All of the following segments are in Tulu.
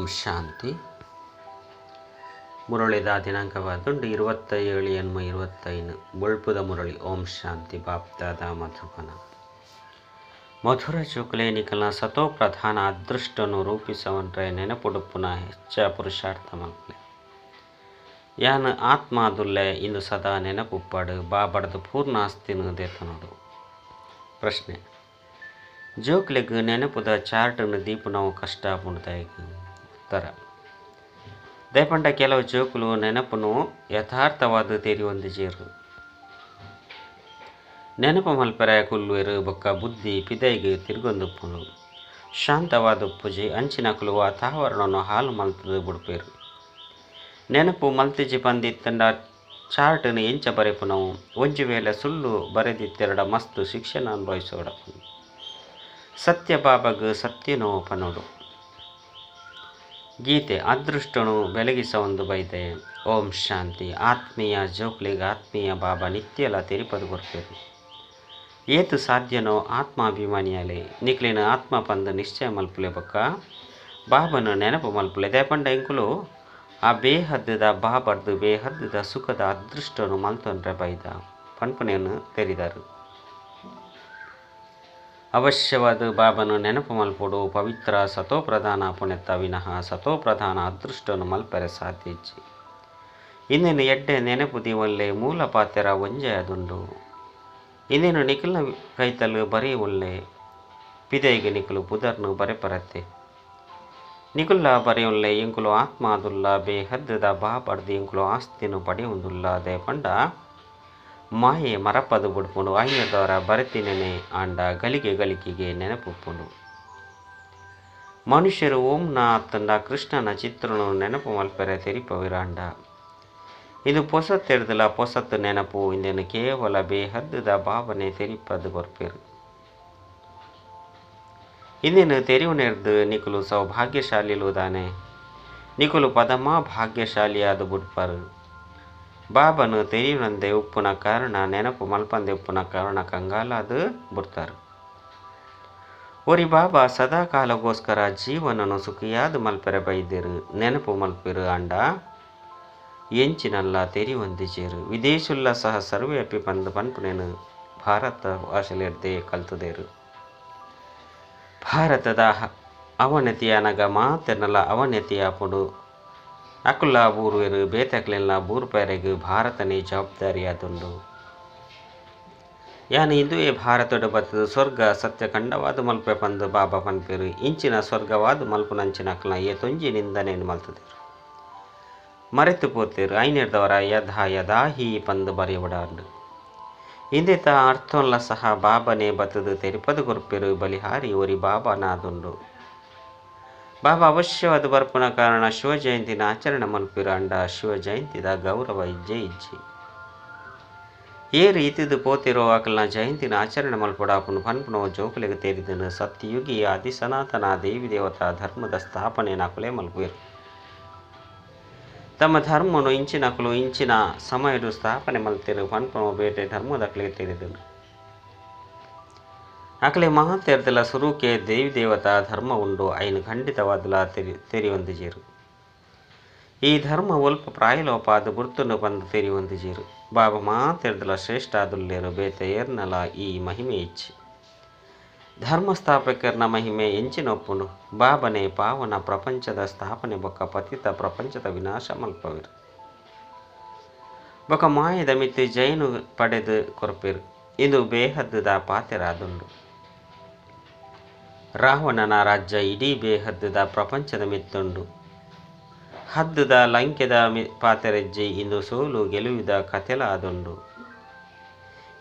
ಓಂ ಶಾಂತಿ. ಮುರಳಿದ ದಿನಾಂಕವಾದುಂಡು 27/8/25. ಬೊಳ್ಪುದ ಮುರಳಿ. ಓಂ ಶಾಂತಿ. ಬಾಪ್ದಾದ ಮಧುಬನ. ಮಧುರ ಚುಕ್ಲೆ ನಿಕಲ್ನ ಸತೋ ಪ್ರಧಾನ ಅದೃಷ್ಟನು ರೂಪಿಸವನ್ರೆ ನೆನಪುಡುಪ್ಪುನ ಹೆಚ್ಚ ಪುರುಷಾರ್ಥ ಮಲ್ಪಲೆ. ಯಾನ್ ಆತ್ಮಾದುಲ್ಲೆ ಇಂದು ಸದಾ ನೆನಪುಪ್ಪಾಡು ಬಾಬಡ್ದು ಪೂರ್ಣ ಆಸ್ತಿನ ದೇತನೋಡು. ಪ್ರಶ್ನೆ: ಜೋಕ್ಲೆಗ್ ನೆನಪುದ ಚಾರ್ಟನ್ನು ದೀಪುನವು ಕಷ್ಟ ಆಪುಂಡು. ಉತ್ತರ: ದಯಪಂಡ ಕೆಲವು ಜೋಕುಲು ನೆನಪುನು ಯಥಾರ್ಥವಾದ ತೆರಿಯೊಂದಿಜೆರ್. ನೆನಪು ಮಲ್ಪೆರೆ ಕುಲ್ಲುವೆರ್ ಬೊಕ್ಕ ಬುದ್ಧಿ ಪಿದೈಗ್ ತಿರ್ಗೊಂದುಪ್ಪುಂಡು. ಶಾಂತವಾದ ಉಪ್ಪುಜಿ. ಅಂಚಿನಕುಲು ವಾತಾವರಣನು ಹಾಳು ಮಲ್ತುದು ಬುಡ್ಪೆರ್. ನೆನಪು ಮಲ್ತಿಜಿ ಪಂದ್ ಇತ್ತಂಡ ಚಾರ್ಟ್ನ್ ಎಂಚ ಬರೆಪುನವು? ಒಂಜಿ ವೇಳೆ ಸುಳ್ಳು ಬರೆದಿತ್ತೆರಡ ಮಸ್ತ್ ಶಿಕ್ಷೆನ್ ಅನುಭವಿಸೊಡಾಪುಂಡು. ಸತ್ಯ ಬಾಬಾಗ್ ಸತ್ಯನು ಪನೊಡು. ಗೀತೆ ಅದೃಷ್ಟನು ಬೆಳಗಿಸವೊಂದು ಬೈದೆ. ಓಂ ಶಾಂತಿ. ಆತ್ಮೀಯ ಜೋಕ್ಲೆಗ್ ಆತ್ಮೀಯ ಬಾಬಾ ನಿತ್ಯಲ ತೆರಿಪದು ಕೊರ್ಪೆರ್. ಏತು ಸಾಧ್ಯನೋ ಆತ್ಮಾಭಿಮಾನಿಯಾಲೆ ನಿಕ್ಲೆನ ಆತ್ಮ ಪಂದ್ ನಿಶ್ಚಯ ಮಲ್ಪುಲೆ ಬೊಕ್ಕ ಬಾಬನ ನೆನಪು ಮಲ್ಪುಲೆ. ದಯಪಂಡ ಇಂಕುಲು ಆ ಬೇಹದ್ದುದ ಬಾಬರ್ದು ಬೇಹದ್ದುದ ಸುಖದ ಅದೃಷ್ಟನು ಮಲ್ತೊಂಡ್ರೆ ಬೈದ ಪನ್ಪುನೇನು ತೆರಿದರು. ಅವಶ್ಯವಾದ ಬಾಬನು ನೆನಪು ಮಲ್ಪೊಡು. ಪವಿತ್ರ ಸತೋಪ್ರಧಾನ ಪುಣೆತ್ತ ವಿನಃ ಸತೋಪ್ರಧಾನ ಅದೃಷ್ಟನು ಮಲ್ಪೆರೆ ಸಾಧ್ಯ ಇಜ್ಜಿ. ಇನ್ನೇನು ಎಡ್ಡೆ ನೆನಪು ದೀವಲ್ಲೆ ಮೂಲ ಪಾತೆರ ಒಂಜೆ ಅದುಂಡು. ಇನ್ನೇನು ನಿಖಲ್ನ ಕೈತಲು ಬರೀ ಉಲ್ಲೆ ಪಿದೈಗೆ ನಿಖಲು ಪುದರ್ನು ಬರೆಪರತ್ತೆ. ನಿಕುಲ್ಲ ಬರೆಯುಲ್ಲೆ ಇಂಕುಲು ಆತ್ಮಾದುಲ್ಲ ಬೇಹದ್ದುದ ಬಾಬರ್ದು ಇಂಕುಲು ಆಸ್ತಿನು ಪಡೆಯುವುದುಲ್ಲ. ದಯಪಂಡ ಮಾಯೆ ಮರಪದು ಬುಡ್ಪುಂಡು. ಐನದವರ ಬರೆತಿನೆನೆ ಆಂಡ ಗಳಿಗೆ ಗಳಿಕೆಗೆ ನೆನಪುಪ್ಪುಂಡು. ಮನುಷ್ಯರು ಓಂನ ಅತ್ತಂಡ ಕೃಷ್ಣನ ಚಿತ್ರನು ನೆನಪು ಮಲ್ಪೆರೆ ತೆರಿಪವಿರಾಂಡ. ಇದು ಪೊಸತ್ತೆಡ್ದಲ ಪೊಸತ್ತು ನೆನಪು. ಇಂದೇನು ಕೇವಲ ಬೇಹದ್ದುದ ಭಾವನೆ ತೆರಿಪದು ಕೊರ್ಪೆರು. ಇಂದೇನು ತೆರಿವುನೆರ್ದು ನಿಕುಲು ಸೌಭಾಗ್ಯಶಾಲಿಲು ದಾನೆ. ನಿಕುಲು ಪದಮಾ ಭಾಗ್ಯಶಾಲಿಯಾದ ಬುಡ್ಪರು. ಬಾಬನು ತೆರಿಯುನಂದೆ ಉಪ್ಪುನ ಕಾರಣ ನೆನಪು ಮಲ್ಪಂದೆ ಉಪ್ಪುನ ಕಾರಣ ಕಂಗಾಲಾದ ಬುಡ್ತಾರೆ. ಒರಿ ಬಾಬಾ ಸದಾ ಕಾಲಗೋಸ್ಕರ ಜೀವನನು ಸುಖಿಯಾದ ಮಲ್ಪೆರೆ ಬೈದಿರು. ನೆನಪು ಮಲ್ಪೆರು ಆಂಡ ಎಂಚಿನಲ್ಲ ತೆರಿಯೊಂದಿಜೇರು. ವಿದೇಶುಲ್ಲ ಸಹ ಸರ್ವೇ ಅಪಿ ಪಂದ್ ಪನ್ಪುನೇನು ಭಾರತ ವಾಸಲಿರ್ದೆ ಕಲ್ತುದೇರು. ಭಾರತದ ಅವನತಿಯನಗ ಮಾತೆರ್ನಲ ಅವನತಿಯಾಪುಂಡು. ಅಕುಲ ಬೂರ್ವೆರು ಬೇತಕ್ಲೆಲ್ಲ ಬೂರ್ಪೆರೆಗ್ ಭಾರತನೇ ಜವಾಬ್ದಾರಿಯಾದುಂಡು. ಯಾನ್ ಇಂದುವೇ ಭಾರತಡು ಬತ್ತದು ಸ್ವರ್ಗ ಸತ್ಯಖಂಡವಾದ ಮಲ್ಪೆ ಪಂದ್ ಬಾಬಾ ಪನ್ಪೆರು. ಇಂಚಿನ ಸ್ವರ್ಗವಾದ ಮಲ್ಪುನಂಚಿನಕ್ಲ್ನ ಏತೊಂಜಿ ನಿಂದನೆನ್ ಮಲ್ತುದೆರು. ಮರೆತು ಪೋತೆರು. ಐನೆರ್ದವರ ಯಥಾ ಯಥಾ ಹಿ ಪಂದ್ ಬರೆಯೊಡಾಂಡು. ಇಂದೆತ ಅರ್ಥೊನ್ಲ ಸಹ ಬಾಬನೇ ಬತ್ತದು ತೆರಿಪದು ಕೊರ್ಪೆರು. ಬಲಿಹಾರಿ ಒರಿ ಬಾಬಾನಾದುಂಡು. ಬಾಬಾ ಅವಶ್ಯವಾದ ಬರ್ಪುನ ಕಾರಣ ಶಿವ ಜಯಂತಿನ ಆಚರಣೆ ಮಲ್ಪೆರು. ಅಂಡ ಶಿವ ಜಯಂತಿದ ಗೌರವ ಇಜ್ಜೆ ಇಜ್ಜಿ. ಏ ರೀತಿದು ಪೋತಿರೋ ಅಕಲ್ನ ಜಯಂತಿನ ಆಚರಣೆ ಮಲ್ಪೊಡಾಪುಂಡು ಪನ್ಪುನವು ಜೋಕುಲೆಗ್ ತೆರಿದನು. ಸತ್ಯಯುಗಿ ಆದಿ ಸನಾತನ ದೇವಿ ದೇವತಾ ಧರ್ಮದ ಸ್ಥಾಪನೆ ನಕುಲೆ ಮಲ್ಪುವೆರು. ತಮ್ಮ ಧರ್ಮನು ಇಂಚಿನಕುಲು ಇಂಚಿನ ಸಮಯಡು ಸ್ಥಾಪನೆ ಮಲ್ತೆರು ಪನ್ಪುನವು ಬೇತೆ ಧರ್ಮದಕ್ಲೆಗ್ ತೆರಿದನು. ಅಕಲೆ ಮಹಾತೆರ್ದಲ ಸುರುಕೆ ದೇವಿ ದೇವತಾ ಧರ್ಮ ಉಂಡು. ಐನು ಖಂಡಿತವಾದಲ ತೆರಿಯೊಂದಿಜೆರು. ಈ ಧರ್ಮ ಒಲ್ಪ ಪ್ರಾಯಲೋಪಾದ ಬುಡ್ತುಂಡು ಪಂದ್ ತೆರಿಯೊಂದಿಜೆರು. ಬಾಬಾ ಮಾತೆರ್ದಲ ಶ್ರೇಷ್ಠ ಆದುಲ್ಲೆರು. ಬೇತೆ ಏರ್ನಲ ಈ ಮಹಿಮೆ ಇಜ್ಜಿ. ಧರ್ಮಸ್ಥಾಪಕರ್ನ ಮಹಿಮೆ ಎಂಚಿನೊಪ್ಪುಂಡು. ಬಾಬನೇ ಪಾವನ ಪ್ರಪಂಚದ ಸ್ಥಾಪನೆ ಬೊಕ್ಕ ಪತಿತ ಪ್ರಪಂಚದ ವಿನಾಶ ಮಲ್ಪವೆರು. ಬೊಕ್ಕ ಮಾಯದ ಮಿತ್ತಿ ಜೈನು ಪಡೆದು ಕೊರ್ಪೆರು. ಇದು ಬೇಹದ್ದುದ ಪಾತೆರಾದುಂಡು. ರಾವಣನ ರಾಜ್ಯ ಇಡೀ ಬೇಹದ್ದುದ ಪ್ರಪಂಚದ ಮಿತ್ತುಂಡು. ಹದ್ದುದ ಲಂಕೆದ ಪಾತೆರೆಜ್ಜಿ. ಇಂದು ಸೋಲು ಗೆಲುವಿದ ಕತೆಲ ಆದುಂಡು.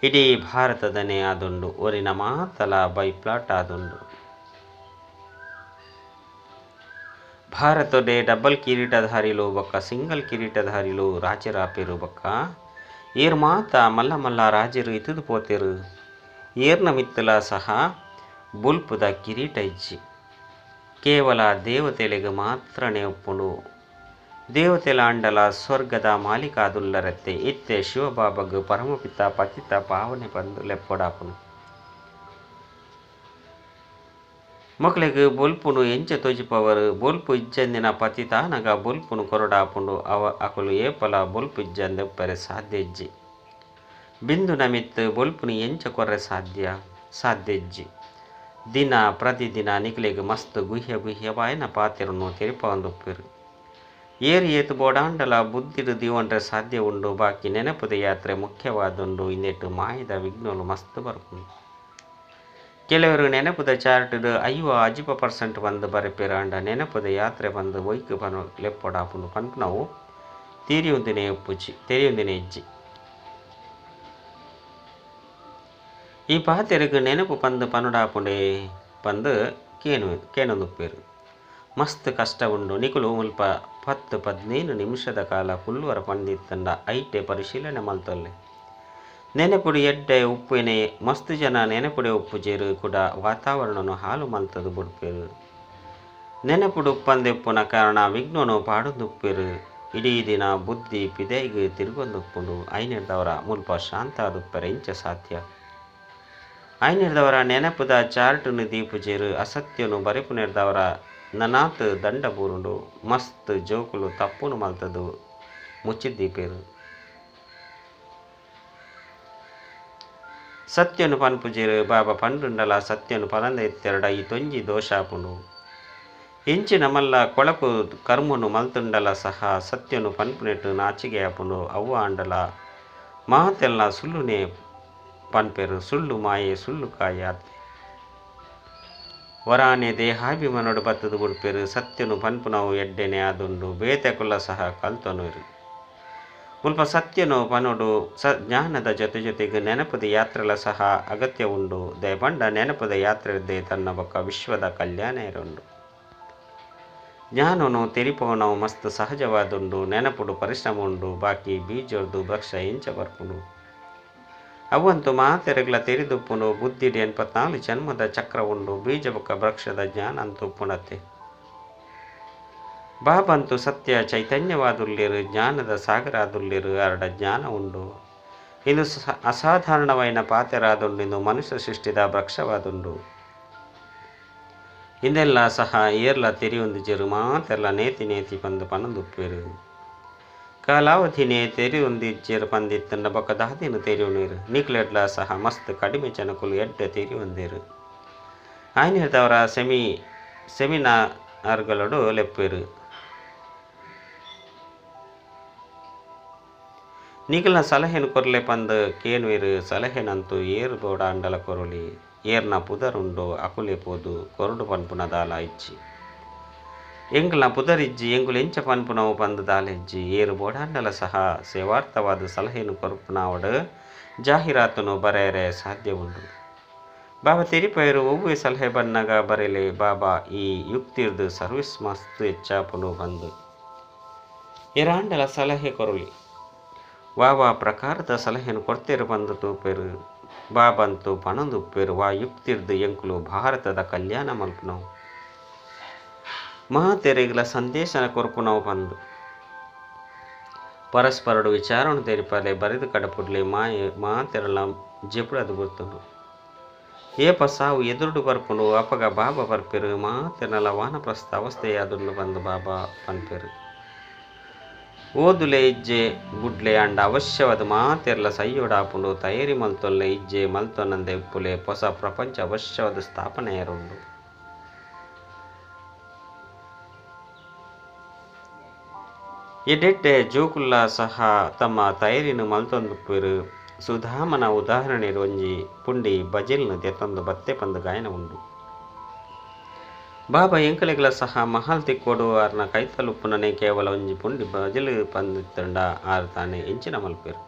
ಇಡೀ ಭಾರತದನೇ ಆದುಂಡು. ಒರಿನ ಮಾತಲ ಬೈಪ್ಲಾಟ್ ಆದುಂಡು. ಭಾರತಡೆ ಡಬಲ್ ಕಿರೀಟಧಾರಿಲು ಬೊಕ್ಕ ಸಿಂಗಲ್ ಕಿರೀಟಧಾರಿಲು ರಾಜರಾಪೆರು. ಬೊಕ್ಕ ಏರ್ ಮಾತ ಮಲ್ಲ ಮಲ್ಲ ರಾಜರು ಇತುದು ಪೋತೆರು. ಏರ್ನ ಮಿತ್ತಲ ಸಹ ಬುಲ್ಪುದ ಕಿರೀಟ ಇಜ್ಜಿ. ಕೇವಲ ದೇವತೆಲೆಗ್ ಮಾತ್ರನೇ ಉಪ್ಪುಂಡು. ದೇವತೆಲಾಂಡಲ ಸ್ವರ್ಗದ ಮಾಲೀಕಾದುಲ್ಲರತ್ತೆ. ಇತ್ತೆ ಶಿವಬಾಬಗ್ ಪರಮಪಿತ ಪತಿತ ಪಾವನೆ ಪಂದ್ ಲೆಪ್ಪೊಡಾಪುಂಡು. ಮೊಕಲೆಗ್ ಬೊಲ್ಪುನು ಎಂಚ ತೋಜಿಪವರು ಬೊಲ್ಪು ಇಜ್ಜಂದಿನ ಪತಿತಾನಗ ಬೊಲ್ಪುನು ಕೊರಡಾಪುಂಡು ಅವ ಅಕುಲು ಏಪಲ ಬೊಲ್ಪು ಇಜ್ಜಂದೆ ಉಪ್ಪರೆ ಸಾಧ್ಯ ಇಜ್ಜಿ ಬಿಂದು ನಮಿತ್ ಬೊಲ್ಪುನು ಎಂಚ ಕೊರ್ರೆ ಸಾಧ್ಯ ಸಾಧ್ಯ ಇಜ್ಜಿ ದಿನ ಪ್ರತಿದಿನ ನಿಕಲೆಗ್ ಮಸ್ತ್ ಗುಹ್ಯ ಗುಹ್ಯವಾಯಿನ ಪಾತೆರನು ತೆರಿಪಾವೊಂದುಪ್ಪೆರ್ ಏರು ಏತು ಬೋಡಾಂಡಲ ಬುದ್ಧಿಡು ದೀವೊಂಡ್ರೆ ಸಾಧ್ಯ ಉಂಡು ಬಾಕಿ ನೆನಪುದ ಯಾತ್ರೆ ಮುಖ್ಯವಾದುಂಡು ಇಂದೆಟ್ ಮಾಯದ ವಿಘ್ನಲು ಮಸ್ತ್ ಬರ್ಪುಂಡು ಕೆಲವರು ನೆನಪುದ ಚಾರ್ಟ್ಡ್ 50% ಬಂದು ಬರೆಪೆರ್ ಆಂಡ ನೆನಪುದ ಯಾತ್ರೆ ಬಂದು ಒಯ್ಕ್ ಪನು ಲೆಪ್ಪೊಡಾಪುಂಡು ಪನ್ಪುನವು ತೆರಿಯೊಂದಿನೇ ಉಪ್ಪುಜಿ ತೆರಿಯೊಂದಿನೇ ಇಜ್ಜಿ ಈ ಪಾತೆರೆಗ್ ನೆನಪು ಪಂದ್ ಪನೊಡಾಪುಂಡೇ ಪಂದ್ ಕೇನೊಂದುಪ್ಪೆರ್ ಮಸ್ತ್ ಕಷ್ಟ ಉಂಡು ನಿಕುಲು ಮುಲ್ಪ 10-15 ನಿಮಿಷದ ಕಾಲ ಕುಲ್ಲುವರ ಪಂದಿತ್ತಂಡ ಐಟೆ ಪರಿಶೀಲನೆ ಮಲ್ತೊಲ್ಲೆ ನೆನಪುಡು ಎಡ್ಡೆ ಉಪ್ಪುನೆ ಮಸ್ತ್ ಜನ ನೆನಪುಡೆ ಉಪ್ಪುಜೆರ್ ಕೂಡ ವಾತಾವರಣನು ಹಾಳು ಮಲ್ತದು ಬುಡ್ಪೆರ್ ನೆನಪುಡು ಉಪ್ಪಂದೆ ಉಪ್ಪುನ ಕಾರಣ ವಿಘ್ನನು ಪಾಡೊಂದುಪ್ಪೆರ್ ಇಡೀ ದಿನ ಬುದ್ಧಿ ಪಿದೈಗ್ ತಿರುಗೊಂದುಪ್ಪುಂಡು ಐನೆಡ್ದವರ ಮುಲ್ಪ ಶಾಂತ ಆದುಪ್ಪೆರೆ ಇಂಚ ಸಾಧ್ಯ ಐನೆಡ್ದವರ ನೆನಪುದ ಚಾರ್ಟ್ನು ದೀಪುಜೆರ್ ಅಸತ್ಯನು ಬರೆಪುನೆಡ್ದವರ ನನಾತ್ ದಂಡ ಬೂರುಂಡು ಮಸ್ತ್ ಜೋಕುಲು ತಪ್ಪುನು ಮಲ್ತದು ಮುಚ್ಚಿದ್ದೀಪೆರ್ ಸತ್ಯನು ಪನ್ಪುಜೆರ್ ಬಾಬಾ ಪಂಡುಂಡಲ ಸತ್ಯನು ಪರಂದ ಇತ್ತೆರಡ ಈ ತೊಂಜಿ ದೋಷ ಆಪುಂಡು ಇಂಚಿನ ಮಲ್ಲ ಕೊಳಕು ಕರ್ಮನು ಮಲ್ತುಂಡಲ ಸಹ ಸತ್ಯನು ಪನ್ಪುನೆಟ್ ನಾಚಿಗೆ ಆಪುಂಡು ಅವ್ವ ಆಂಡಲ ಮಾತೆಲ್ಲ ಸುಳ್ಳುನೇ ಪನ್ಪೆರು ಸುಳ್ಳು ಮಾಯೆ ಸುಳ್ಳು ಕಾಯ ವರಾನೆ ದೇಹಾಭಿಮಾನೋಡು ಬತ್ತದು ಬುಡ್ಪೆರು ಸತ್ಯನು ಪನ್ಪುನವು ಎಡ್ಡೆನೆ ಆದುಂಡು ಬೇತೆಕುಲ ಸಹ ಕಲ್ತೊನುವೆರು ಮುಲ್ಪ ಸತ್ಯನು ಪನೊಡು ಜ್ಞಾನದ ಜೊತೆ ಜೊತೆಗೆ ನೆನಪದ ಯಾತ್ರೆಲ ಸಹ ಅಗತ್ಯ ಉಂಡು ದಯಪಂಡ ನೆನಪದ ಯಾತ್ರೆ ತನ್ನ ಬೊಕ್ಕ ವಿಶ್ವದ ಕಲ್ಯಾಣ ಇರುಂಡು ಜ್ಞಾನನು ತೆರಿಪೋನವು ಮಸ್ತ್ ಸಹಜವಾದುಂಡು ನೆನಪುಡು ಪರಿಶ್ರಮ ಉಂಡು ಬಾಕಿ ಬೀಜೊರ್ದು ವೃಕ್ಷ ಇಂಚ ಬರ್ಪುಂಡು ಅವಂತು ಮಾತೆರೆಗ್ಲ ತೆರಿದುಪ್ಪುಂಡು ಬುದ್ಧಿಡ್ 84 ಜನ್ಮದ ಚಕ್ರ ಉಂಡು ಬೀಜ ಬೊಕ್ಕ ವೃಕ್ಷದ ಜ್ಞಾನ ಅಂತೂ ಉಪ್ಪುಣತ್ತೆ ಬಾಬಂತು ಸತ್ಯ ಚೈತನ್ಯವಾದುಲ್ಲೇರು ಜ್ಞಾನದ ಸಾಗರಾದುಲ್ಲೇರು ಅರಡ ಜ್ಞಾನ ಉಂಡು ಇಂದು ಅಸಾಧಾರಣವೈನ ಪಾತೆರಾದುಂಡು ಇಂದು ಮನುಷ್ಯ ಸೃಷ್ಟಿದ ವೃಕ್ಷವಾದುಂಡು ಇಂದೆಲ್ಲ ಸಹ ಏರ್ಲ ತೆರಿಯೊಂದಿಜೆರು ಮಾತೆಲ್ಲ ನೇತಿ ನೇತಿ ಪಂದು ಪನೊಂದುಪ್ಪೆರು ಕಾಲಾವಧಿನೇ ತೆರಿಯೊಂದಿಜ್ಜೆರು ಪಂದಿತ್ತಂಡ ಬೊಕ್ಕ ದಾದಿನ ತೆರಿಯುನೀರು ನಿಕ್ಲೆಡ್ಲ ಸಹ ಮಸ್ತ್ ಕಡಿಮೆ ಜನಕುಲು ಎಡ್ಡೆ ತೆರಿಯೊಂದೇರು ಆಯ್ನೆಡ್ದವರ ಸೆಮಿನಾರ್ಗಳೋಡು ಲೆಪ್ಪೆರು ನಿಕಲ್ನ ಸಲಹೆನು ಕೊರ್ಲೆ ಪಂದ್ ಕೇನುವೆರು ಸಲಹೆನಂತೂ ಏರು ಬೋಡ ಅಂಡಲ ಕೊರೊಲಿ ಏರ್ನ ಪುದರುಂಡು ಅಕುಲೆ ಪೋದು ಕೊರಡು ಪನ್ಪುನ ದಾಲ ಇಜ್ಜಿ ಎಂಕಲ್ನ ಪುದರಿಜ್ಜಿ ಎಂಕುಲು ಎಂಚ ಪನ್ಪುನವು ಪಂದ್ ದಾಲ ಇಜ್ಜಿ ಏರು ಬೋಡಾಂಡಲ ಸಹ ಸೇವಾರ್ಥವಾದ ಸಲಹೆನು ಕೊರ್ಪುನವಡು ಜಾಹೀರಾತುನು ಬರೆಯರೆ ಸಾಧ್ಯ ಉಂಡು ಬಾಬಾ ತೆರಿಪೈರು ಒವ್ವೆ ಸಲಹೆ ಬನ್ನಗ ಬರೆಲೆ ಬಾಬಾ ಈ ಯುಕ್ತಿರ್ದು ಸರ್ವಿಸ್ ಮಸ್ತ್ ಹೆಚ್ಚಾಪುನು ಬಂದು ಏರಾಂಡಲ ಸಲಹೆ ಕೊರೊಲಿ ವಾವಾ ಪ್ರಕಾರದ ಸಲಹೆನು ಕೊರ್ತೆರು ಬಂದು ತೂಪೆರು ಬಾಬಂತು ಪಣೊಂದುಪ್ಪೆರು ವಾ ಯುಕ್ತಿರ್ದು ಎಂಕುಲು ಭಾರತದ ಕಲ್ಯಾಣ ಮಲ್ಪುನವು ಮಹಾತೆರೆಗ್ಲ ಸಂದೇಶನ ಕೊರ್ಪುನವು ಬಂದು ಪರಸ್ಪರಡು ವಿಚಾರಣೆ ತೆರಿಪಾಲೆ ಬರೆದು ಕಡಪುಡ್ಲೆ ಮಾಯೆ ಮಾತೆರಲ ಜೆಪುಡದು ಗುರ್ತುಂಡು ಏಪ ಸಾವು ಎದುರುಡು ಬರ್ಪುಂಡು ಅಪಗ ಬಾಬಾ ಬರ್ಪೆರು ಮಾತೆರಲ ವಾನಪ್ರಸ್ಥ ಅವಸ್ಥೆಯಾದುಂಡು ಬಂದು ಬಾಬಾ ಪನ್ಪೆರು ಓದುಲೆ ಇಜ್ಜೆ ಬುಡ್ಲೆ ಅಂಡ ಅವಶ್ಯವಾದ ಮಾತೆರ್ಲ ಸೈಯೋಡಾಪುಂಡು ತಯಾರಿ ಮಲ್ತೊಲ್ಲೆ ಇಜ್ಜೆ ಮಲ್ತೊನ್ನಂದೆ ಉಪ್ಪುಲೆ ಹೊಸ ಪ್ರಪಂಚ ಅವಶ್ಯವಾದ ಸ್ಥಾಪನೆಯರುಂಡು ಎಡೆಡ್ಡೆ ಜೋಕುಲ್ಲ ಸಹ ತಮ್ಮ ತಯಾರಿನ ಮಲ್ತೊಂದುಪ್ಪೆರು ಸುಧಾಮನ ಉದಾಹರಣೆ ಒಂಜಿ ಪುಂಡಿ ಬಜಿಲ್ನು ದೆತ್ತೊಂದು ಬತ್ತೆ ಪಂದು ಗಾಯನ ಉಂಡು ಬಾಬಾ ಎಂಕಲೆಗ್ಲ ಸಹ ಮಹಲ್ ತಿಕ್ಕೋಡು ಆರ್ನ ಕೈತಲುಪ್ಪುನನೆ ಕೇವಲ ಒಂಜಿ ಪುಂಡಿ ಬಜಿಲು ಪಂದಿತ್ತಂಡ ಆರ್ ತಾನೆ ಎಂಚಿನ ಮಲ್ಪೆರು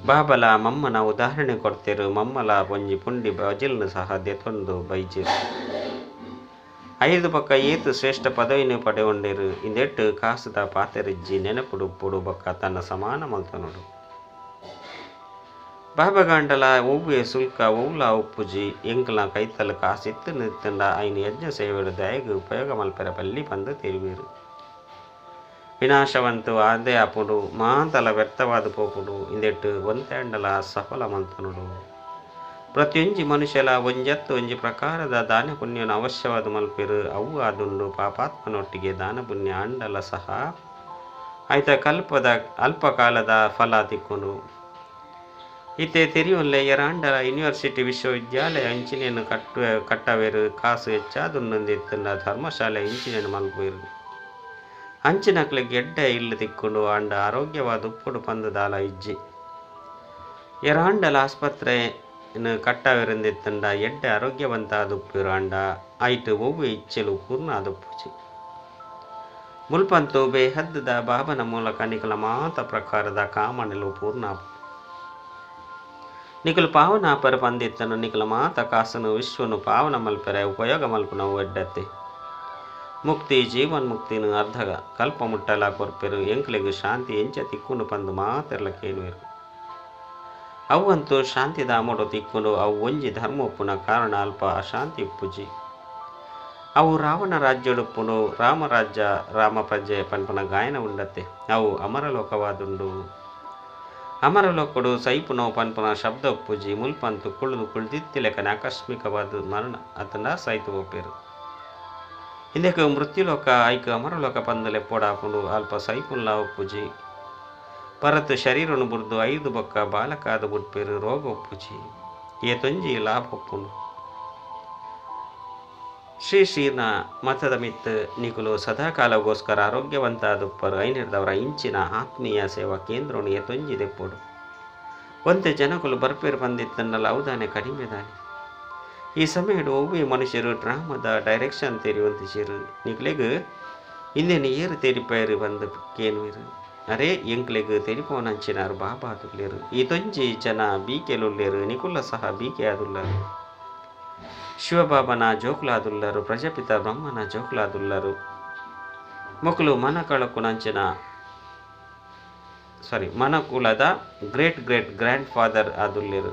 ಬಾಬಲ ಮಮ್ಮನ ಉದಾಹರಣೆ ಕೊಡ್ತೇರು ಮಮ್ಮಲ ಒಂಜಿ ಪುಂಡಿ ಬಜಿಲ್ನು ಸಹ ದೆತ್ತೊಂದು ಬೈಜೆರು 5 ಪಕ್ಕ ಏತು ಶ್ರೇಷ್ಠ ಪದವಿನ ಪಡೆಯೊಂಡೇರು ಇಂದೆಟ್ಟು ಕಾಸುದ ಪಾತೆರಿಜ್ಜಿ ನೆನಪುಡು ಪುಡು ಬೊಕ್ಕ ತನ್ನ ಸಮಾನ ಮಲ್ತನೋಡು ಬಾಬಗಾಂಡಲ ಒವ್ವೆ ಶುಲ್ಕ ಒವ್ಲ ಉಪ್ಪುಜಿ ಎಂಕಲ್ನ ಕೈತಲ್ ಕಾಸಿತ್ತು ನಿತ್ತಂಡ ಐನ ಯಜ್ಞ ಸೇವೆಡು ದಯಗ್ ಉಪಯೋಗ ಮಲ್ಪೆರ ಪಲ್ಲಿ ಪಂದು ತೆರಿವೇರು ವಿನಾಶವಂತು ಆದೇ ಆಪುಂಡು ಮಾತಲ ವ್ಯರ್ಥವಾದ ಪೋಪುಂಡು ಇಂದೆಟ್ಟು ಒಂತೆಂಡಲ ಸಫಲ ಮಲ್ತನುಡು ಪ್ರತಿಯೊಂಜಿ ಮನುಷ್ಯಲ ಒಂಜತ್ತು ಒಂಜಿ ಪ್ರಕಾರದ ದಾನ ಪುಣ್ಯನ ಅವಶ್ಯವಾದ ಮಲ್ಪೆರು ಅವು ಆದುಂಡು ಪಾಪಾತ್ಮನೊಟ್ಟಿಗೆ ದಾನ ಪುಣ್ಯ ಆಂಡಲ ಸಹ ಆಯ್ತ ಕಲ್ಪದ ಅಲ್ಪಕಾಲದ ಫಲ ತಿಕ್ಕೊಂಡು. ಇತ್ತೆ ತೆರಿಯೊಲ್ಲೆ ಎರಾಂಡಲ ಯೂನಿವರ್ಸಿಟಿ ವಿಶ್ವವಿದ್ಯಾಲಯ ಇಂಚಿನೇನು ಕಟ್ಟವೇರು ಕಾಸು ಹೆಚ್ಚಾದುಂದಿತ್ತಂಡ ಧರ್ಮಶಾಲೆ ಇಂಚಿನೇನು ಮಲ್ಪೇರು ಅಂಚಿನಕ್ಲೆ ಗೆಡ್ಡೆ ಇಲ್ಲು ತಿಕ್ಕೊಂಡು ಆಂಡ ಆರೋಗ್ಯವಾದ ಉಪ್ಪುಡು ಪಂದು ದಾಲ ಇಜ್ಜಿ. ಎರಾಂಡಲ ಆಸ್ಪತ್ರೆ ಕಟ್ಟವೆರೆಂದಿತ್ತಂಡ ಎಡ್ಡೆ ಆರೋಗ್ಯವಂತ ಆದುಪ್ಪುರು ಆಂಡ ಆಯ್ತು ಒವ್ವೆ ಇಚ್ಛೆಲು ಪೂರ್ಣ ಆದುಪ್ಪುಜಿ. ಮುಲ್ಪಂತು ಬೇಹದ್ದದ ಬಾಬನ ಮೂಲಕ ನಿಕಲ ಮಾತ ಪ್ರಕಾರದ ಕಾಮನೆಲು ಪೂರ್ಣ. ನಿಕಲು ಪಾವನ ಪರ ಪಂದಿತ್ತನು ನಿಕಲ ಮಾತ ಕಾಸನು ವಿಶ್ವನು ಪಾವನ ಮಲ್ಪೆರೆ ಉಪಯೋಗ ಮಲ್ಪುನವು ಎಡ್ಡತ್ತೆ. ಮುಕ್ತಿ ಜೀವನ್ ಮುಕ್ತಿನು ಅರ್ಧ ಕಲ್ಪ ಮುಟ್ಟಲ ಕೊರ್ಪೆರು ಎಂಕ್ಲೆಗು ಶಾಂತಿ ಎಂಚ ತಿಕ್ಕುಂಡು ಪಂದು ಮಾತೆರ್ಲ ಕೇಳುವೆರು. ಅವಂತೂ ಶಾಂತಿಧಾಮಡು ತಿಕ್ಕುಂಡು ಅವು ಒಂಜಿ ಧರ್ಮ ಉಪ್ಪುನ ಕಾರಣ ಅಲ್ಪ ಅಶಾಂತಿ ಉಪ್ಪುಜಿ. ಅವು ರಾವಣ ರಾಜ್ಯಡುಪ್ಪುಂಡು ರಾಮರಾಜ್ಯ ರಾಮ ಪ್ರಜೆ ಪನ್ಪುನ ಗಾಯನ ಉಂಡತ್ತೆ. ಅವು ಅಮರಲೋಕವಾದುಂಡು. ಅಮರಲೋಕಡು ಸೈಪುನೋ ಪನ್ಪುನ ಶಬ್ದ ಉಪ್ಪುಜಿ. ಮುಲ್ಪಂತು ಕುಳಿದು ಕುಳಿದಿತ್ತಿಲೆಕನೆ ಆಕಸ್ಮಿಕವಾದ ಮರಣ ಅತನ ಸೈತು ಒಪ್ಪೇರು. ಇಂದಕ್ಕೆ ಮೃತ್ಯುಲೋಕ ಐಕ್ ಅಮರಲೋಕ ಪಂದಲೆ ಪೋಡಾಪುಂಡು ಅಲ್ಪ ಸೈಪುನ್ಲ ಉಪ್ಪುಜಿ. ಪರತು ಶರೀರನು ಬುರ್ದು 5 ಬೊಕ್ಕ ಬಾಲಕಾದ ಬುಡ್ಪೇರು ರೋಗ ಉಪ್ಪುಜಿ. ಏತೊಂಜಿ ಲಾಭ ಉಪ್ಪುಂಡು. ಶ್ರೀ ಶ್ರೀನ ಮತದ ಮಿತ್ತು ನಿಕುಲು ಸದಾಕಾಲಗೋಸ್ಕರ ಆರೋಗ್ಯವಂತಾದುಪ್ಪರು ಐನಿರ್ದವರ ಇಂಚಿನ ಆತ್ಮೀಯ ಸೇವಾ ಕೇಂದ್ರನು ಏತೊಂಜಿ ದೆಪ್ಪೋಡು. ಒಂತೆ ಜನಕುಲು ಬರ್ಪೇರು ಬಂದಿತ್ತನ್ನಲ್ಲ ಅವದಾನೆ ಕಡಿಮೆ ದಾನೆ. ಈ ಸಮಯಡು ಒವ್ವೆ ಮನುಷ್ಯರು ಡ್ರಾಮದ ಡೈರೆಕ್ಷನ್ ತೆರಿವಂತಿಸಿರು ನಿಕ್ಲೆಗ್ ಇಂದೇನು ಏರು ತೆರಿಪೇರು ಬಂದು ಕೇನುವೆರು. ಅರೆ ಎಂಕ್ಲೆಗ್ ತೆರಿಪೋನಂಚಿನಾರು ಬಾಬಾ ಆದುಲ್ಲೇರು. ಈ ತೊಂಜಿ ಜನ ಬೀಕೆಲುಲ್ಲೇರು ನಿಕುಲ್ಲ ಸಹ ಬೀಕೆ ಆದುಲ್ಲರು. ಶಿವಬಾಬನ ಜೋಕುಲಾದುಲ್ಲರು, ಪ್ರಜಾಪಿತ ಬ್ರಹ್ಮನ ಜೋಕುಲಾದುಲ್ಲರು. ಮೊಕಲು ಮನಕಳಕುನಂಚಿನ ಮನಕುಲದ ಗ್ರೇಟ್ ಗ್ರೇಟ್ ಗ್ರ್ಯಾಂಡ್ ಫಾದರ್ ಆದುಲ್ಲೇರು.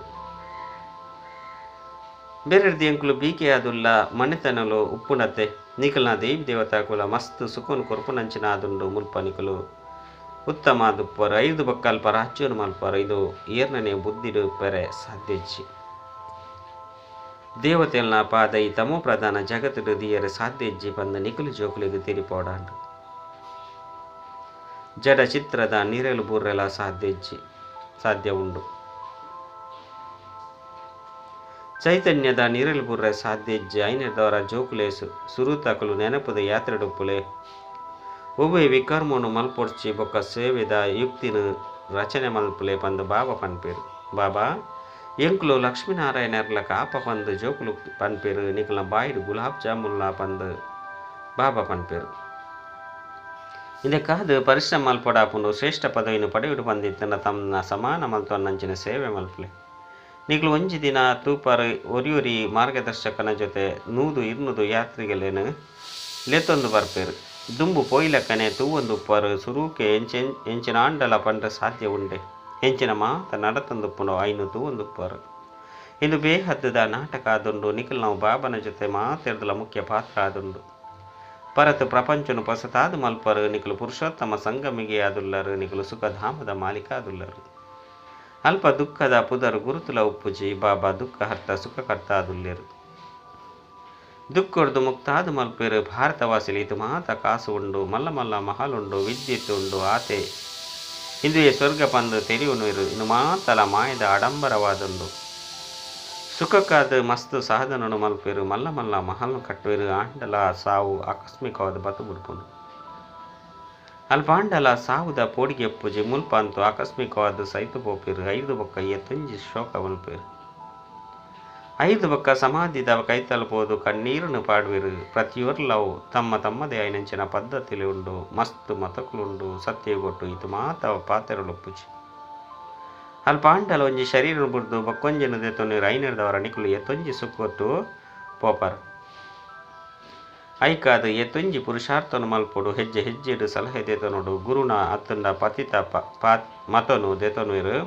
ಬೇರೆರ್ದಿ ಎಂಕುಲು ಬೀಕೆ ಆದುಲ್ಲ ಮನೆತನಲು ಉಪ್ಪುನತೆ ನಿಕಲ್ನ ದೇವಿ ದೇವತಾ ಕುಲ ಮಸ್ತ್ ಸುಖನು ಕೊರ್ಪುನಂಚಿನ ಆದುಂಡು. ಮುಲ್ಪ ನಿಕಲು ಉತ್ತಮ ದುಪ್ಪರು 5 ಬೊಕ್ಕಲ್ಪ ರಾಜ್ಯನು ಮಲ್ಪರು. ಇದು ಏರ್ನನೆ ಬುದ್ಧಿಡು ಪೆರೆ ಸಾಧ್ಯಜ್ಜಿ. ದೇವತೆಲ್ನ ಪಾದೈ ತಮೋ ಪ್ರಧಾನ ಜಗತ್ತುಡು ದಿಯರೆ ಸಾಧ್ಯಜ್ಜಿ ಬಂದ ನಿಕಲು ಜೋಕುಲಿಗೆ ತಿರಿಪೋಡಾಂಡು. ಜಡ ಚಿತ್ರದ ನೀರೆಲು ಬೂರೆಲ ಸಾಧ್ಯಜ್ಜಿ ಸಾಧ್ಯ ಉಂಡು. ಚೈತನ್ಯದ ನೀರೆಲು ಬುರ್ರೆ ಸಾಧ್ಯಜ್ಜಿ. ಐನೆದವರ ಜೋಕುಲೇಸು ಸುರುತಕಲು ನೆನಪುದ ಯಾತ್ರೆಡುಪ್ಪುಲೆ ಒವ್ವೆ ವಿಕರ್ಮನು ಮಲ್ಪೊಡ್ಚಿ ಬೊಕ್ಕ ಸೇವೆದ ಯುಕ್ತಿನ ರಚನೆ ಮಲ್ಪುಲೆ ಪಂದು ಬಾಬಾ ಪನ್ಪೇರು. ಬಾಬಾ ಎಂಕುಲು ಲಕ್ಷ್ಮೀನಾರಾಯಣರ್ಲ ಕಾಪ ಪಂದು ಜೋಕುಲು ಪನ್ಪೇರು. ನಿಕಲ್ನ ಬಾಯಿಡು ಗುಲಾಬ್ ಜಾಮೂನ್ಲ ಪಂದು ಬಾಬಾ ಪನ್ಪೇರು. ಇದಕ್ಕಾದ ಪರಿಶ್ರಮ ಮಲ್ಪೊಡಾಪುಂಡು ಶ್ರೇಷ್ಠ ಪದವಿಯನ್ನು ಪಡೆಯುಡು ಬಂದಿತ್ತನ ತಮ್ಮ ಸಮಾನ ಮಲ್ತೊನ್ನಂಚಿನ ಸೇವೆ ಮಲ್ಪುಲೆ. ನಿಕಲು ಒಂಜಿ ದಿನ ತೂಪರ್ ಒರಿಯೊರಿ ಮಾರ್ಗದರ್ಶಕನ ಜೊತೆ 100 200 ಯಾತ್ರಿಗಳೇನು ಲೇತೊಂದು ಬರ್ಪೇರು. ದುಂಬು ಪೋಯ್ಲಕ್ಕನೆ ತೂವೊಂದು ಉಪ್ಪರು ಸುರೂಕೆ ಎಂಚಿನ ಆಂಡಲ ಪಂಡ್ರೆ ಸಾಧ್ಯ ಉಂಡೆ. ಎಂಚಿನ ಮಾತ ನಡತೊಂದುಪ್ಪುಂಡು ಐನು ತೂವೊಂದುಪ್ಪರು. ಇಂದು ಬೇಹದ್ದದ ನಾಟಕ ಆದುಂಡು. ನಿಖಲ್ ನಾವು ಬಾಬನ ಜೊತೆ ಮಾತೆರ್ದಲ ಮುಖ್ಯ ಪಾತ್ರ ಆದುಂಡು. ಪರತು ಪ್ರಪಂಚನು ಪಸತಾದು ಮಲ್ಪರು. ನಿಖಲು ಪುರುಷೋತ್ತಮ ಸಂಗಮಿಗೆ ಆದುಲ್ಲರು. ನಿಖಲು ಸುಖಧಾಮದ ಮಾಲೀಕ ಆದುಲ್ಲರು. ಅಲ್ಪ ದುಃಖದ ಪುದರು ಗುರುತುಲ ಉಪ್ಪುಜಿ. ಬಾಬಾ ದುಃಖ ಹರ್ತ ಸುಖಕರ್ತ ಆದುಲ್ಲೇರು. ದುಃಖೊಡ್ದು ಮುಕ್ತಾದು ಮಲ್ಪೇರು. ಭಾರತವಾಸಿಲಿ ಇದು ಮಾತ ಕಾಸು ಉಂಡು, ಮಲ್ಲ ಮಲ್ಲ ಮಹಲುಂಡು, ವಿದ್ಯುತ್ ಉಂಡು, ಆತೆ ಇಂದುವೆ ಸ್ವರ್ಗ ಪಂದು ತೆರಿಯುನುರು. ಇನ್ನು ಮಾತಲ ಮಾಯದ ಆಡಂಬರವಾದುಂಡು. ಸುಖಕ್ಕಾದ ಮಸ್ತು ಸಾಧನನು ಮಲ್ಪೇರು, ಮಲ್ಲ ಮಲ್ಲ ಮಹಲ್ನು ಕಟ್ಟುವೆರು. ಆಂಡಲ ಸಾವು ಆಕಸ್ಮಿಕವಾದ ಬತು ಬಿಡ್ಪುನು. ಅಲ್ಪಾಂಡಲ ಸಾವುದ ಪೋಡಿಗೆ ಪೂಜೆ ಮುಲ್ಪ ಅಂತು ಆಕಸ್ಮಿಕವಾದ ಸೈತು ಪೋಪೇರು. 5 ಬೊಕ್ಕ ಎತ್ತೊಂಜಿ ಶೋಕ ಮಲ್ಪೇರು. 5 ಬೊಕ್ಕ ಸಮಾಧಿದ ಕೈತಲುಪೋದು ಕಣ್ಣೀರನ್ನು ಪಾಡುವೆರು. ಪ್ರತಿಯೊರ್ಲವು ತಮ್ಮ ತಮ್ಮದೇ ಐನಂಚಿನ ಪದ್ಧತಿಲಿ ಉಂಡು, ಮಸ್ತು ಮತಕುಲುಂಡು. ಸತ್ಯಗೊಟ್ಟು ಇದು ಮಾತ ಪಾತೆರಲೊಪ್ಪುಜಿ. ಅಲ್ಪಾಂಡಲ ಒಂಜಿ ಶರೀರ ಬುಡ್ದು ಬೊಕ್ಕೊಂಜಿನ ದೆತ್ತೊನ್ನಿರು. ಐನೆರ್ದವರ ನಿಕುಲು ಎತ್ತೊಂಜಿ ಸುಕ್ಕೊಟ್ಟು ಪೋಪರ್. ಐಕಾದ ಎತ್ತೊಂಜಿ ಪುರುಷಾರ್ಥನು ಮಲ್ಪೊಡು. ಹೆಜ್ಜೆ ಹೆಜ್ಜೆಡು ಸಲಹೆ ದೆತೊನೊಡು. ಗುರುನ ಅತ್ತಂಡ ಪತಿತ ಮತನು ದೆತೊನುವೆರು.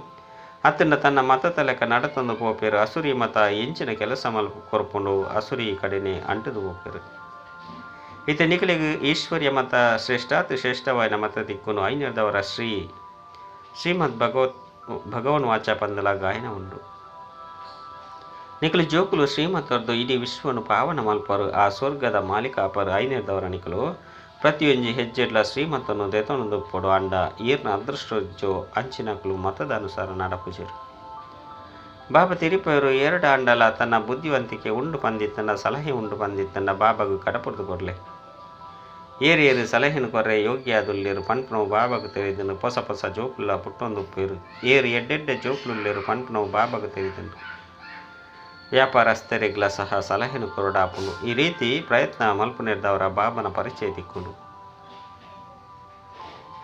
ಅತ್ತಂಡ ತನ್ನ ಮತದ ಲೆಕ್ಕ ನಡತೊಂದು ಪೋಪೇರು. ಅಸುರಿ ಮತ ಎಂಚಿನ ಕೆಲಸ ಮಲ್ಪ ಕೊರ್ಪುಂಡು ಅಸುರಿ ಕಡೆನೆ ಅಂಟುದು ಪೋಪೇರು. ಇತ್ತೆ ನಿಕಲಿಗೆ ಈಶ್ವರ್ಯ ಮತ ಶ್ರೇಷ್ಠಾತಿ ಶ್ರೇಷ್ಠವಾದ ಮತ ದಿಕ್ಕುನು. ಐನೆರ್ದವರ ಶ್ರೀಮದ್ ಭಗವನ್ ವಾಚ ಪಂದಲ ಗಾಯನ ಉಂಡು. ನಿಕಲು ಜೋಕುಲು ಶ್ರೀಮತರ್ದು ಇಡೀ ವಿಶ್ವನು ಪಾವನ ಮಲ್ಪರು ಆ ಸ್ವರ್ಗದ ಮಾಲೀಕಾಪರು ಐನೇರ್ದವರ ನಿಕಲು ಪ್ರತಿಯೊಂಜಿ ಹೆಜ್ಜೆಡ್ಲ ಶ್ರೀಮತನು ದೆತೊನೊಂದುಪ್ಪೊಡು ಅಂಡ ಈರ್ನ ಅದೃಷ್ಟಜೋ ಅಂಚಿನಕುಲು ಮತದ ಅನುಸಾರ ನಡಪುಜೆರು. ಬಾಬಾ ತಿರಿಪಯರು ಎರಡು ಅಂಡಲ ತನ್ನ ಬುದ್ಧಿವಂತಿಕೆ ಉಂಡು ಪಂದಿತ್ತಂಡ ಸಲಹೆ ಉಂಡು ಪಂದಿತ್ತಂಡ ಬಾಬಾಗು ಕಡಪುರ್ದು ಕೊರ್ಲೆ. ಏರು ಏರು ಸಲಹೆನು ಕೊರ್ರೆ ಯೋಗ್ಯಾದುಲ್ಲೇರು ಪನ್ಪುನವು ಬಾಬಾಗು ತೆರಿದುಂಡು. ಪೊಸ ಪೊಸ ಜೋಕುಲ್ಲ ಪುಟ್ಟೊಂದುಪ್ಪೇರು ಏರು ಎಡ್ಡೆಡ್ಡೆ ಜೋಕುಲುಲ್ಲೇರು ಪನ್ಪುನವು ಬಾಬಾಗು ತೆರಿದುಂಡು. ವ್ಯಾಪಾರಸ್ಥರಿಗ್ಲ ಸಹ ಸಲಹೆನು ಕೊರಡಾಪುಂಡು. ಈ ರೀತಿ ಪ್ರಯತ್ನ ಮಲ್ಪುನೆರ್ದವರ ಬಾಬನ ಪರಿಚಯ ತಿಕ್ಕುಂಡು.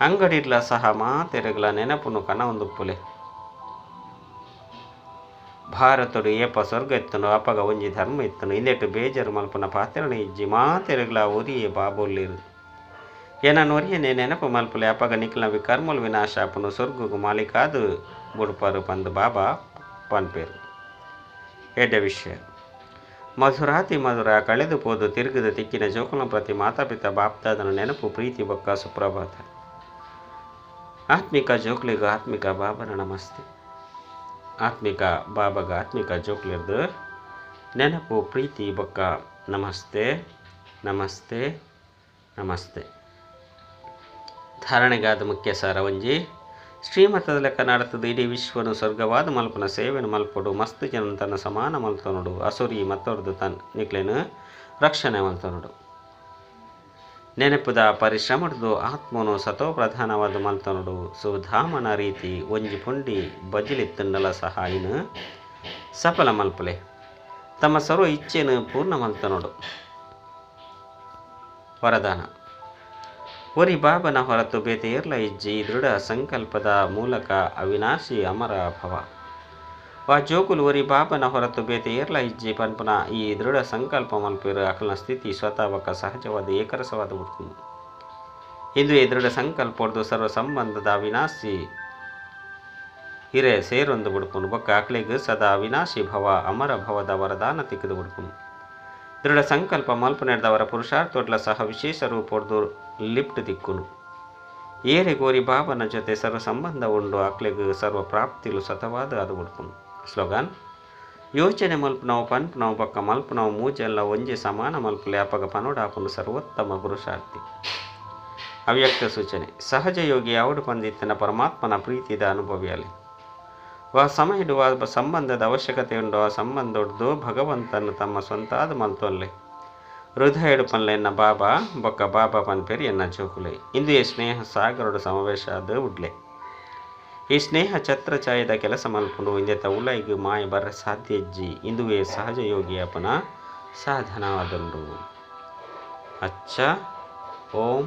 ಅಂಗಡಿಡ್ಲ ಸಹ ಮಾತೆರೆಗ್ಲ ನೆನಪುನು ಕನವೊಂದುಪ್ಪುಲೆ. ಭಾರತಡು ಏಪ ಸ್ವರ್ಗ ಇತ್ತನು ಅಪಗ ಒಂಜಿ ಧರ್ಮ ಇತ್ತನು ಇಂದೆಟ್ಟು ಬೇಜಾರು ಮಲ್ಪುನ ಪಾತೆರಣ ಇಜ್ಜಿ ಮಾತೆರೆಗ್ಲ ಒರಿಯೇ ಬಾಬೊಲ್ಲೇರು ಎನ ನೊರಿಯನೆ ನೆನಪು ಮಲ್ಪುಲೆ ಅಪಗ ನಿಕ್ಲ ವಿಕರ್ಮಲು ವಿನಾಶ ಆಪುನು ಸ್ವರ್ಗಗು ಮಾಲೀಕಾದು ಬುಡ್ಪರು ಪಂದು ಬಾಬಾ ಪನ್ಪೇರು. ಎಡ್ಡೆ ವಿಷಯ ಮಧುರಾತಿ ಮಧುರ ಕಳೆದು ಪೋದು ತಿರುಗಿದ ತಿಕ್ಕಿನ ಜೋಕುಲ ಪ್ರತಿ ಮಾತಾಪಿತ ಬಾಪ್ದಾದನ ನೆನಪು ಪ್ರೀತಿ ಬೊಕ್ಕ ಸುಪ್ರಭಾತ. ಆತ್ಮಿಕ ಜೋಕ್ಲಿಗ ಆತ್ಮಿಕ ಬಾಬನ ನಮಸ್ತೆ. ಆತ್ಮಿಕ ಬಾಬಾಗ ಆತ್ಮಿಕ ಜೋಕ್ಲಿರ್ದು ನೆನಪು ಪ್ರೀತಿ ಬೊಕ್ಕ ನಮಸ್ತೆ ನಮಸ್ತೆ ನಮಸ್ತೆ. ಧಾರಣೆಗಾದ ಮುಖ್ಯ ಸಾರ ಒಂಜಿ ಶ್ರೀಮತದ ಲೆಕ್ಕ ನಡತದ ಇಡೀ ವಿಶ್ವನು ಸ್ವರ್ಗವಾದ ಮಲ್ಪನ ಸೇವೆನು ಮಲ್ಪಡು ಮಸ್ತ್ ಜನ ತನ್ನ ಸಮಾನ ಮಲ್ತೊನಡು ಅಸುರಿ ಮತ್ತೊರ್ದು ತನ್ನ ನಿಕ್ಲೇನು ರಕ್ಷಣೆ ಮಲ್ತೊನಡು. ನೆನಪುದ ಪರಿಶ್ರಮಡ್ದು ಆತ್ಮನು ಸತೋ ಪ್ರಧಾನವಾದ ಮಲ್ತೊನಡು. ಸುಧಾಮನ ರೀತಿ ಒಂಜಿ ಪುಂಡಿ ಬಜಿಲಿತ್ತಂಡಲ ಸಹ ಇನ್ನು ಸಫಲ ಮಲ್ಪಲೆ ತಮ್ಮ ಸರ್ವ ಇಚ್ಛೆನು ಪೂರ್ಣ ಮಲ್ತೊನಡು. ವರದಾನ ಒರಿ ಬಾಬನ ಹೊರತು ಬೇತೆ ಏರ್ಲ ಇಜ್ಜಿ ದೃಢ ಸಂಕಲ್ಪದ ಮೂಲಕ ಅವಿನಾಶಿ ಅಮರ ಭವ. ವಾ ಜೋಕುಲು ಒರಿ ಬಾಬನ ಹೊರತು ಬೇತೆ ಏರ್ಲ ಇಜ್ಜಿ ಪನ್ಪುನ ಈ ದೃಢ ಸಂಕಲ್ಪ ಮಲ್ಪೇರು ಅಕಲ್ನ ಸ್ಥಿತಿ ಸ್ವತಃ ಬೊಕ್ಕ ಸಹಜವಾದ ಏಕರಸವಾದ ಹುಡ್ಕುಂಡು. ಇಂದು ಈ ದೃಢ ಸಂಕಲ್ಪೊಡ್ದು ಸರ್ವ ಸಂಬಂಧದ ಅವಿನಾಶಿ ಹಿರೆ ಸೇರೊಂದು ಬುಡ್ಪುಂಡು ಬೊಕ್ಕ ಅಕ್ಲೆಗ್ ಸದಾ ಅವಿನಾಶಿ ಭವ ಅಮರ ಭವದ ವರದಾನ ತಿಕ್ಕದು ಬುಡ್ಪುಂಡು. ದೃಢ ಸಂಕಲ್ಪ ಮಲ್ಪನೆಡ್ದವರ ಪುರುಷಾರ್ಥೊಡ್ಲ ಸಹ ವಿಶೇಷ ರೂಪೊಡ್ದು ಲಿಫ್ಟ್ ತಿಕ್ಕುನು. ಏರೆ ಗೋರಿ ಬಾಬನ ಜೊತೆ ಸರ್ವ ಸಂಬಂಧ ಉಂಡು ಅಕ್ಲೆಗ್ ಸರ್ವ ಪ್ರಾಪ್ತಿಲು ಸತವಾದ ಅದು ಬುಡ್ಪುಂಡು. ಸ್ಲೋಗನ್ ಯೋಚನೆ ಮಲ್ಪುನವು ಪನ್ಪುನವು ಬೊಕ್ಕ ಮಲ್ಪುನವು ಮೂಜೆಲ್ಲ ಒಂಜಿ ಸಮಾನ ಮಲ್ಪುಲೆ ಅಪಗ ಪನೋಡಾಪುಂಡು ಸರ್ವೋತ್ತಮ ಪುರುಷಾರ್ಥಿ. ಅವ್ಯಕ್ತ ಸೂಚನೆ ಸಹಜ ಯೋಗಿ ಯಾವಡು ಪಂದಿತ್ತನ ಪರಮಾತ್ಮನ ಪ್ರೀತಿದ ಅನುಭವಿಯಲಿ. ವಾ ಸಮಯ ಇಡುವ ಸಂಬಂಧದ ಅವಶ್ಯಕತೆ ಉಂಡು ಆ ಸಂಬಂಧೊಡ್ದು ಭಗವಂತನು ತಮ್ಮ ಸ್ವಂತಾದ ಮಲ್ತೊಲ್ಲೆ. ಹೃದಯ ಪನ್ಲೆ ಎನ್ನ ಬಾಬಾ ಬೊಕ್ಕ ಬಾಬಾ ಪನ್ಪೇರಿ ಎನ್ನ ಜೋಕುಲೆ. ಇಂದು ಈ ಸ್ನೇಹ ಸಾಗರಡು ಸಮಾವೇಶ ಅದು ಉಡ್ಲೆ. ಈ ಸ್ನೇಹ ಛತ್ರಛಾಯದ ಕೆಲಸ ಮಲ್ಪುಂಡು ಇಂದೆತ ಉಲೈಗ್ ಮಾಯ ಬರ ಸಾಧ್ಯ ಇಜ್ಜಿ. ಇಂದುವೇ ಸಹಜ ಯೋಗಿಯಪ್ಪನ ಸಾಧನವಾದುಂಡು. ಅಚ್ಚ ಓಂ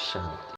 ಶಾಂತಿ.